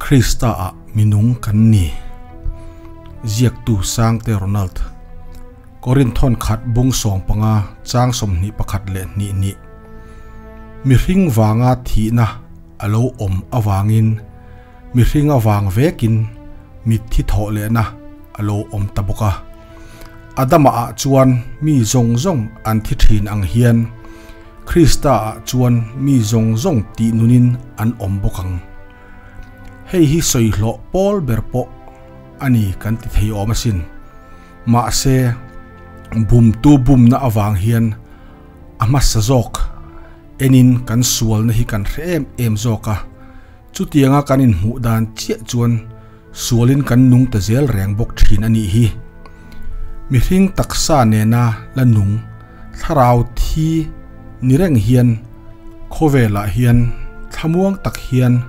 Krista ah minung kan ni. Ziaktu Sangte Ronald. Korinthon khat bung 15 chang 21 leh hnih ni. Mihring vanga thihna a lo awm avangin mihring avang vekin mitthi thawh lehna a lo awm ta bawk a. Adama ah chuan mi zawng zawng an thi thin ang hian Krista ah chuan mi zawng zawng tih nunin an awm bawk ang. Hei hi sawi hlawh pawl ber pawh a ni kan ti thei awm asin. Mahse, bumtu bumna avang hian a hmasa zawk enin kan sualna hi kan hre em em zawk a, chutianga kan inhmuh dan chiah chuan sualin kan nung ta zel reng bawk thin a nih hi. Mihring taksa nena la nung thlarau thi ni reng hian khawvelah hian thlamuang tak hian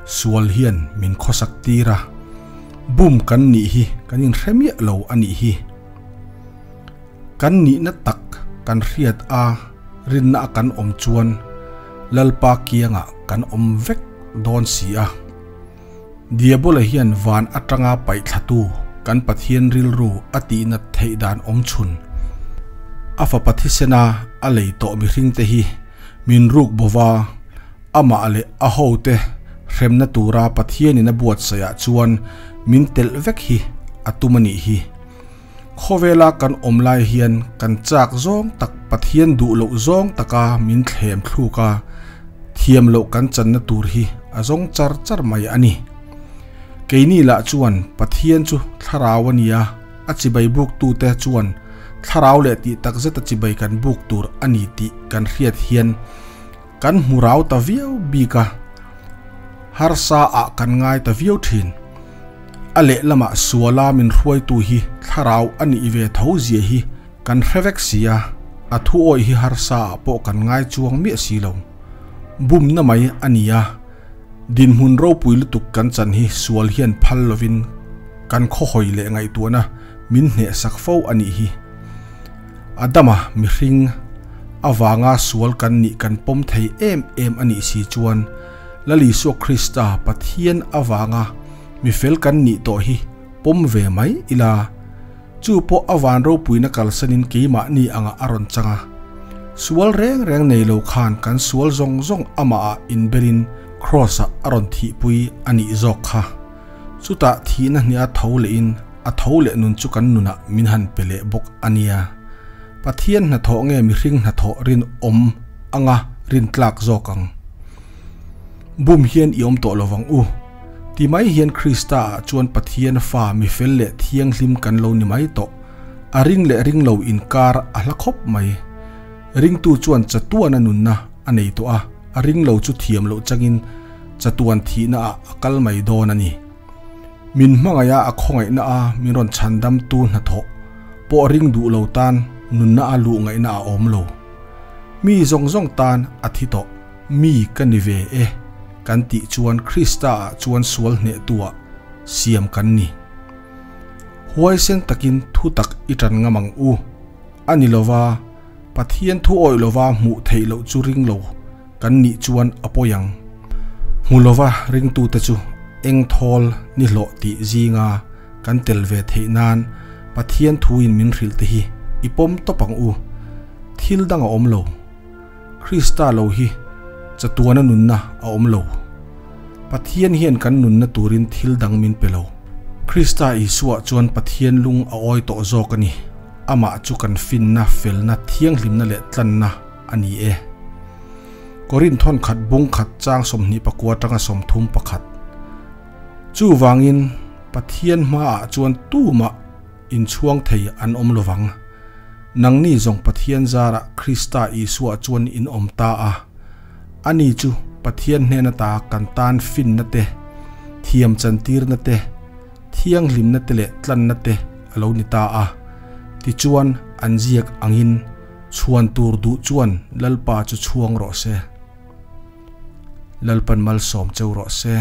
sual hian min khawsak tir a, bum kan nih hi kan inhre miah lo a nih hi. Kan nihna tak kan hriat a rinna a kan awm chuan Lalpa kiangah kan awm vek dawn si a. Diabola hian van atanga paih thlatu kan Pathian rilru a tihnat theih dan awm chhun a fapa thisena a lei tawh mihringte hi min ruk bova amah leh a hote hremna tura Pathianin a buatsaihah chuan min telh vek hi a tum a nih hi. Khawvela kan awm lai hian kan chak zawng tak Pathian duh loh zawng taka min thlem thluk a, thiam loh kan channa tur hi a zawng char char mai a ni. Keini lah chuan Pathian chu thlarau a nia, a chibai buktute chuan thlarau leh tih takzeta chibai kan buk tur a ni tih kan hriat hian kan hmu rau ta viau bik a, harsa ah kan ngai ta viau thin. A lehlamah suala min hruaitu hi thlarau a nih ve tho zia hi kan hre vek si a, a thu awih hi harsa ah pawh kan ngai chuang miah si lo. Bumna mai a ni a, dinhmun ropui lutuk kan chan hi sual hian phal lovin kan khawhawi leh ngaihtuahna min hnehsak fo a nih hi. Adama mihring avanga sual kan nih kan pawm thei em em a nih si chuan Lal Isua Krista Pathian avanga mi fel kan nih tawh hi pawm ve mai ila, chu pawh a van ropuina kalsanin keimahni anga a rawn chang a. Sual reng reng nei lo khan kan sual zawng zawng amahah inberin Kraws-ah a rawn thihpui a nih zawk kha. Chutah thihna hniah tho lehin a tho leh nun chu kan nunah min han pe leh bawk a nia. Pathian hnathawh nge mihring hnathawh rinawm anga rintlak zawk ang? Bum hian i awm tawh lovang u. Ti mai hian Krista ah chuan Pathian fa mifel leh thianghlim kan lo ni mai tawh. A ring leh ring lo inkar a hla khawp mai. Ringtu chuan chatuana nunna a nei tawh a, a ring lo chu thiam loh changin chatuan thihna ah a kal mai dawn a ni. Min hmangaih a, a khawngaihna a min rawn chhandamtu hnathawh pawh ring duh lo tan nunna a luh ngaihna a awm lo. Mi zawng zawng tan a thi tawh. Mi ka ni ve e kan tih chuan Krista ah chuan sual hnehtuah siam kan ni. Huaisen takin thu tak i tan ngam ang u. A ni lova, Pathian thu awih lova hmuh theih loh chu ring lo kan nih chuan a pawi ang. Hmu lova ringtute chu eng thawl ni hlawh tih zinga kan tel ve theih nan Pathian thuin min hrilh te hi i pawm tawp ang u. Thil dang a awm lo. Krista lo hi chatuana nunna a awm lo. Pathian hian kan nunna turin thil dang min pe lo. Krista Isua chuan Pathian lung a awi tawh zawk a ni. Amah chu kan finna, felna, thianghlimna leh tlanna a ni e. Korinth thawn khat bung khat chang 29 atanga 31. Chuvangin Pathian hmaah chuan tumah inchhuang thei an awm lovang. Nangni zawng Pathian zarah Krista Isua chuan in awm ta a. Ani chu Pathian hnen ata kan tan finna te, thiam chantirna te, thianghlimna te leh tlanna te a lo ni ta a. Tichuan an ziak angin chhuan tur duh chuan Lalpa chu chhuang rawh se. Lalpan malsawm cheu rawh se.